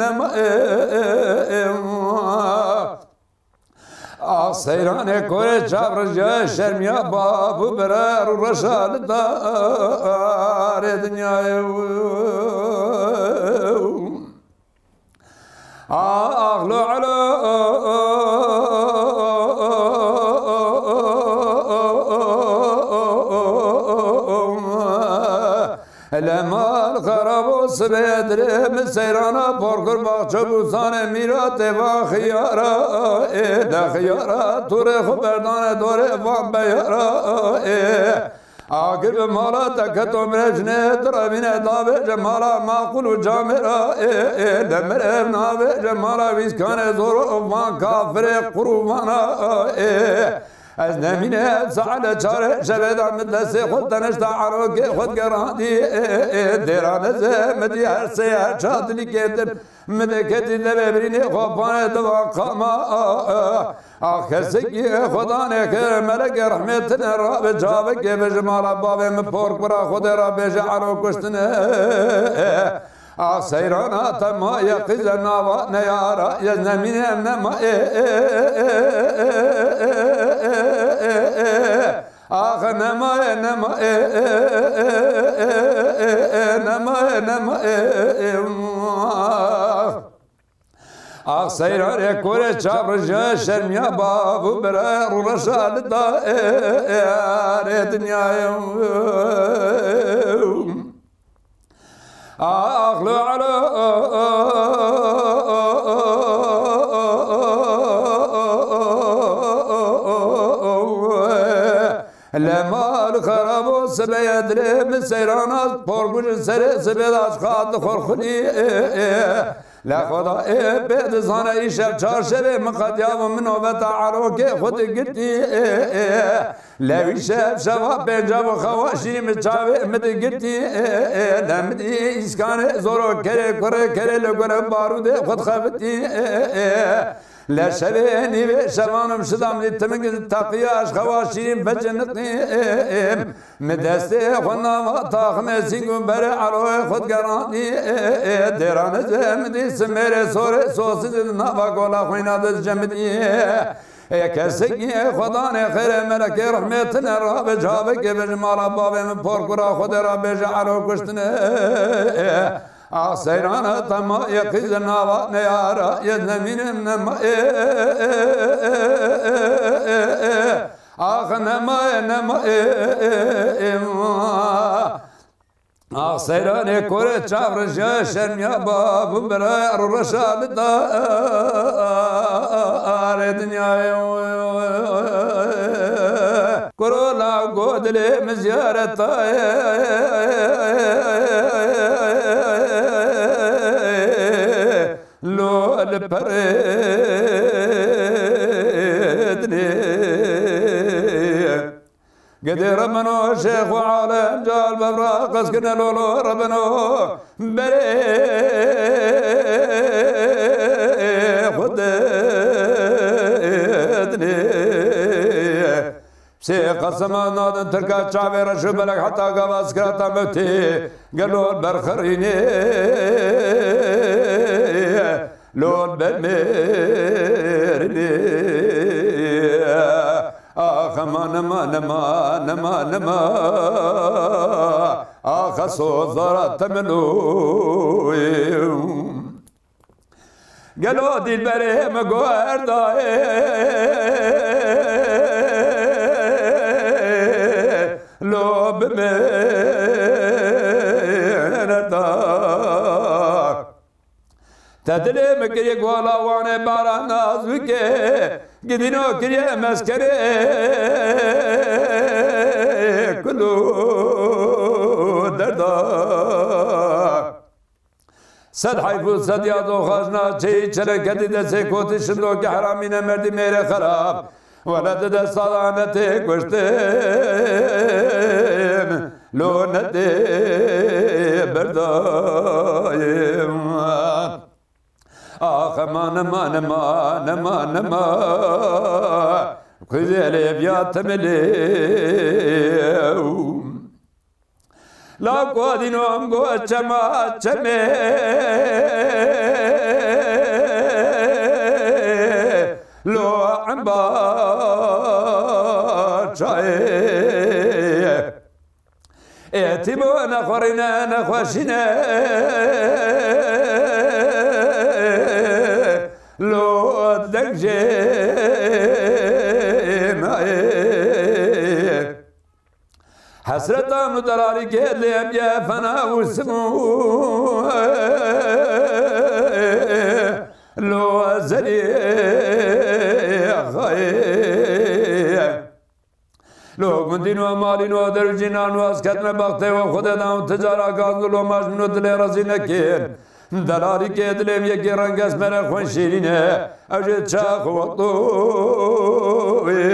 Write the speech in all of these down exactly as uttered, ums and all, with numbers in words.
nema. Ah, seyranê korê çav rijiya şermiya bab û bira rû reşa li darê dinyayê. Ax lo elo Lemal xerabo sibê dirê min seyrana porkur baxçe bûsanê mîratê va xiyara ê de xiyara turê xwe berdane dorê van beyara ê. Agir bi mala te keto mirevcnê direvîne davêje mala maqûl û camêra ê ê de mirev navêje mala vîskanê zor û van kafirê qurûvana ê. Ez nemîne saete çarê şevê de min destê xwe tenişta erokê xwe digerandî ê ê dêran ez ê min dî her sê her çar dilîkê din. Min dê ketî devê birînê xwe panê diva qama. Ax kesekî Xudanê xêr melekê rehmê tine rabe çavekê be ji mala bavê min pork bira Xwedê ra bêje ero kuştine. Ax seyrana te ma ye qîze nava neyara ye nemîne nema ê. Ax nema ê nema ê ê ê ê ê ê nema ê nema ê ê ê. Ax. Ax seyranê korê çav rije şermiya bav û bire rûreşa li da ê ê arê dinyayê. Ax lo elo Lemal xerabo sibeye dilê min seyrana porguj serê sibê daş xat xorxulî. Le Xweda ê pê dizane îşev çarşevê min qediyabû min noveta erokê xwe digirtî. Le wî şev şeva pêncav û xewa şîrî min çavê min digirtî. Le min dî îskanê zoro kerê kurê kerê li gure barûdê xwe dixebitî. Le şevê nîvê şevan û şidam dî timing teqiya ji xewa şîrîn veciniqî. Min destê xwe nava taximê sîng û berê eroyê xwe digeranî. Dêran ez ê min dî simêrê sorê sosî di nava gola xwîna de dicemidî. Ê kesekî Xwedanê xêrê melekê rehmê tine rabe çavekê be ji mala bavê min porkura Xwedê ra bêje ero kuştine. Ax seyrana te ma ye qîze nava neyara ye nemînim nema ê. Ax nema ê nema ê. Ax seyranê korê çav rije şermiya bav û bire rûreşa li darê dinyayê. Kuro law go dilê min ziyareta ye. Lo li perê dinê. Gedê remeno şêx û alem cal bevra qeskine lo lo remeno. Berê xwe dinê. Sê qesema nadin tirka çavê reş û belek heta gava sikirata mewtê gelo berxirînê lol bemêrinê. Ax ema nema nema nema nema. Ax sozara temilo. Gelo dîlberê min guherdayê lo bi min erda. Te dilê min kiriye guala wanê bara nazwikê gidîno kiriye meskerê kul û derda. Sed heyf û sed ya doxajna çeyî çeleketî destê kotî şindokî heramîne merdî mêrê xerab. Wele di desta da ne tê kuştin, lo ne tê berdayê. Ax ema nema nema nema nema. Kuzê lêviya temilê. La ku dîno em go çema çemê bar çayê. Ê tîbo nexwerîne, nexweşîne. Lo deng jê nayê. Hesretan û delalîkê lê em ye fena û simû. Lo zerî xayê. Lo gundîn û malîn û derûcînan û ez ketime baxtê we xwe de dan û ticara gaz û lo maj min û dilê rezî nekin. Delalîkê dilê min yekê reng esmer e xwên şîrîn e. Ew jê çax û wexto wê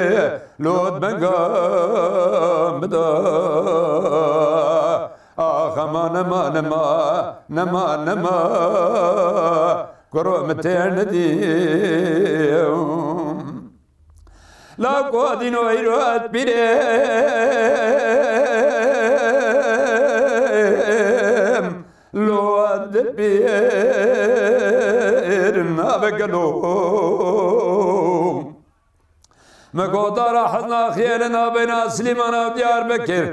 lot benga min da. Ax ema nema, nema, nema, nema. Kuro min têr nedî. La ku dîno îro ez pîrêm, lo ez di pîr nabe gelo. Me gotara hezna xiyê li navbeyna Silîmana û Diyarbekir,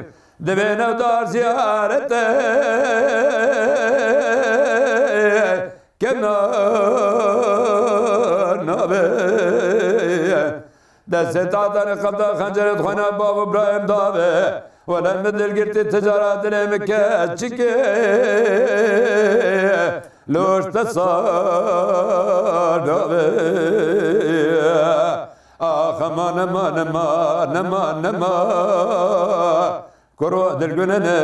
divê navdar ziyarete. Kevna nabe. Destê tatane qebda xencerê xwena bav Ibrahim dabe. Wele min dilgirtî ticara dilê min keçikê. Loş te sar dabe. Ax ema nema, nema, nema, nema. Kuro dilgune ne.